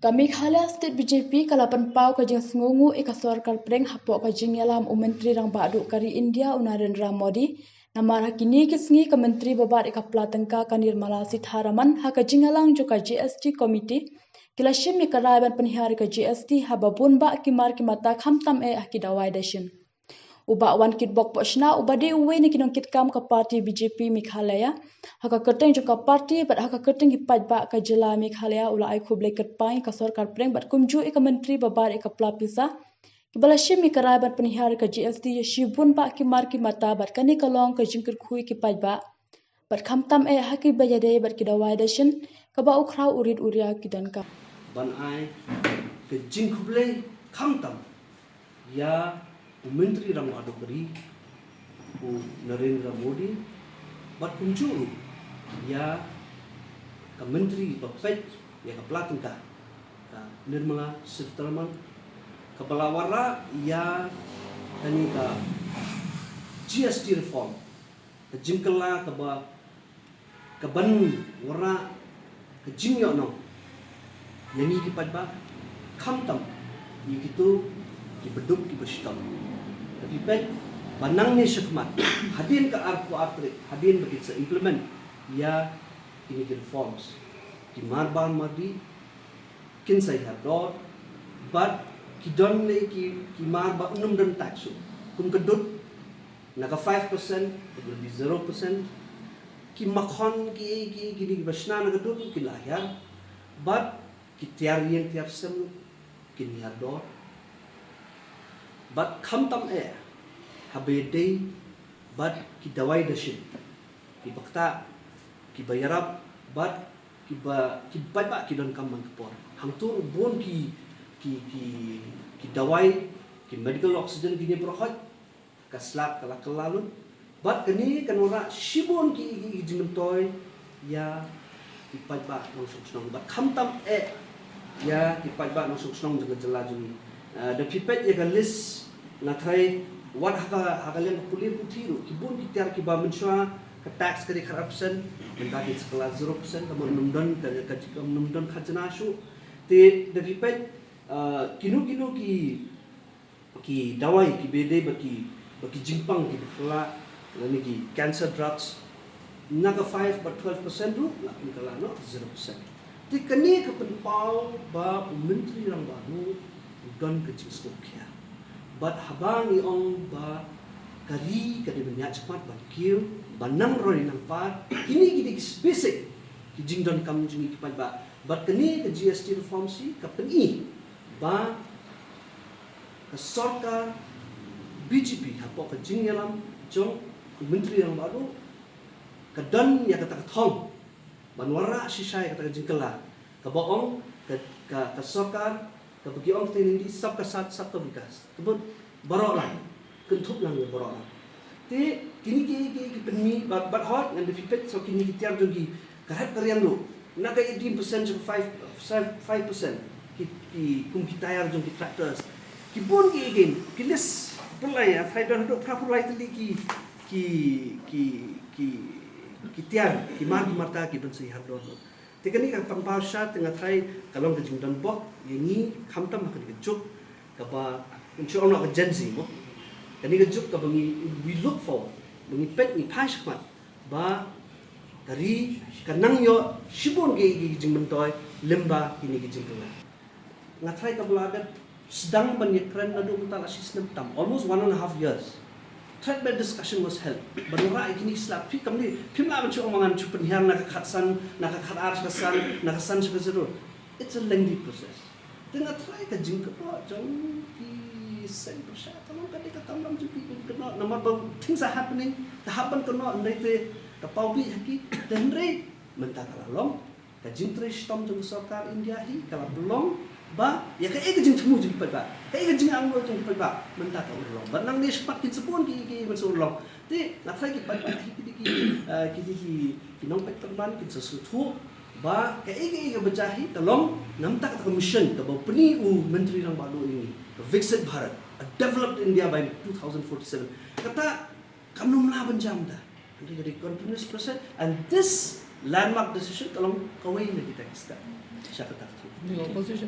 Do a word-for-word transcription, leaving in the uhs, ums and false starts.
Ka Meghalaya State B J P ka la pynpaw ka jingsngewnguh ïa ka sorkar pdeng hapoh ka jingïalam u Myntri Rangbah Duh ka ri India u Narendra Modi. Namar ha kine ki sngi ka Myntri ba bat ïa ka pla tyngka ka Nirmala Sitharaman ha ka jingïalang jong ka G S T Committee ki la shim ïa ka rai ban pynhiar ïa ka G S T haba bun bah ki mar ki mata khamtam eh ha ki dawai dashin. U Bah Wankitbok Pohshna uba dei uwei na ki nongkitkam ka party B J P Meghalaya ha ka kyrteng jong ka party bad ha ka kyrteng ki paidbah ka jylla Meghalaya u la ai khublei kyrpang ïa ka sorkar pdeng bad kumjuh ïa ka Myntri ba bat ïa ka pla pisa kiba la shim ïa ka rai ban pynhiar ïa ka G S T ïa shibun bah ki mar ki mata bad kane ka long ka jingkyrkhu ïa ki paidbah bad khamtam eh ha kiba ïadei bad ki dawai dashin kaba u khraw u rit u ria ki donkam. Ban ai ka jingkhublei khamtam ïa u Myntri Rangbah Duh ka ri u Narendra Modi bad kumjuh ruh ïa ka Myntri ba peit ïa ka pla tyngka ka Nirmala Sitharaman kaba la wanrah ïa kane ka G S T reform, ka jingkylla kaba ka ban wanrah ka jingïohnong ïa ngi ki paidbah khamtam ïa kito kiba duk kiba shitom. Ka phi peit ba nangne shakhmat hadien ka arphew ar tarik hadien ba kin sa implement ïa kine ki reforms, ki mar ba mardi kin sa hiar dor bad ki don ne ki, ki mar ba ym don tax shuh, kum ka dud na ka five percent it will be zero percent. Ki makhon ki, ki, ki, ki ba shna na ka dud ki la hiar bad ki tiar ïing tiar sem kin hiar dor bad khamtam eh haba ïadei bad ki dawai dashin, ki bakta, ki ba ïarap bad ki ba, ki paidbah ki donkam man ka por. Hangto ruh bun ki, ki, ki, ki dawai, ki medical oxygen kine baroh ka slap ka la kylla lut. Bad kane kan wanrah shibun ki, ki, ki jingmyntoi ïa ki paidbah nongshong shnong bad khamtam eh ïa ki paidbah nongshong shnong jong ka jylla jong ngi. Ah, da phi peit ïa ka list, nga tharai wat ha ka, ha ka liang ka pule puthi ruh ki bun ki tiar kiba mynshuwa ka tax ka dei khatar percent, mynta ki sa kylla zero percent, ka ym don, ka, ka, ka ym don khajna shuh. Te da phi peit, ah, kino kino ki ki dawai kiba ïadei bad ki, bad ki jingpang kiba kylla lane ki cancer drugs, na ka five bad twelve percent ruh la pynkylla noh zero percent. Te kane ka pynpaw ba u Myntri Rangbah Duh u don ka jingsngewkhia. Bad haba ngi ong ba ka ri ka dei ban ïaid shakhmat ban kiew, ban nang roi nang par, kine ki dei ki basic ki jingdonkam jong ngi ki paidbah. Bad kane ka G S T reform shi ka pyni ba ka sorkar B J P hapoh ka jingïalam jong u Myntri Rangbah Duh ka don ïa kata ka thong ban wanrah shisha ïa kata ka jingkylla kaba ong ka, ka, ka sorkar kaba ki ong ka teng Hindi Sabka Saath Sabka Vikas. Kaba baroh lang, kynthup lang ïa baroh lang. Te kine ki, ki, ki pynmih bad, bad hot ngan da phi peit sa kine ki tiar jong ki ka hep ka riang ruh na ka eighteen percent sha ka five, five percent ki, ki kum ki tyre jong ki tractors. Ki bun ki, ki, ki list pynlai ïa, tharai don haduh phra phew lai tylli ki, ki, ki, ki, ki tiar, ki mar, ki marta ki ban sa hiar dor. Te kane ka pynpaw shisha te nga tharai ka long ka jingdon bok ïa ngi khamtam ha kane ka juk kaba, ngan shu ong noh ka Gen Z mo. Kane ka juk kaba ngi, we look for, ba ngi peit ngi phai shakhmat ba ka ri ka nang ïoh shibun ki, ki jingmyntoi lyngba kine ki jingkylla. Nga tharai kaba la dep sdang ban ïakren naduh mynta la shi snem tam, almost one and a half years. Thread based discussion was held. Ban wanrah ïa kine ki slap, phi kam dei, phim lah ban shu ong ma ngan shu pynhiar na ka khatsan, na ka khatar sha ka san, na ka san sha ka zero. It's a lengthy process. Te nga tharai ka jingkynnoh jong ki seng pyrshah ka long ka dei ka kamram jong ki jingkynnoh namar ba things are happening, te hap ban kynnoh hynrei te ka paw bih ha ki, te hynrei mynta ka la long ka jingtrei shitom jong ka sorkar India hi ka la pynlong ba ïa kaei ka jingthmu jong ki paidbah, kaei ka jingangnud jong ki paidbah mynta ka urlong. Bad nangne shakhmat kin sa bun ki, ki, ki ban sa urlong. Te nga tharai ki paidbah hi ki dei ki, eh, ki dei ki, ki nongpeit pyrban kin sa sngewthuh ba kaei kaei kaba jia hi ka long namar kata ka mission kaba pyni u Myntri Rangbah Duh ïa ngi, ka Viksit Bharat, a developed India by two thousand forty-seven. Kata kam nym lah ban jia mynta. Hynrei ka dei continuous process and this landmark decision ka long kawei na kita ki step sha kata ka thong.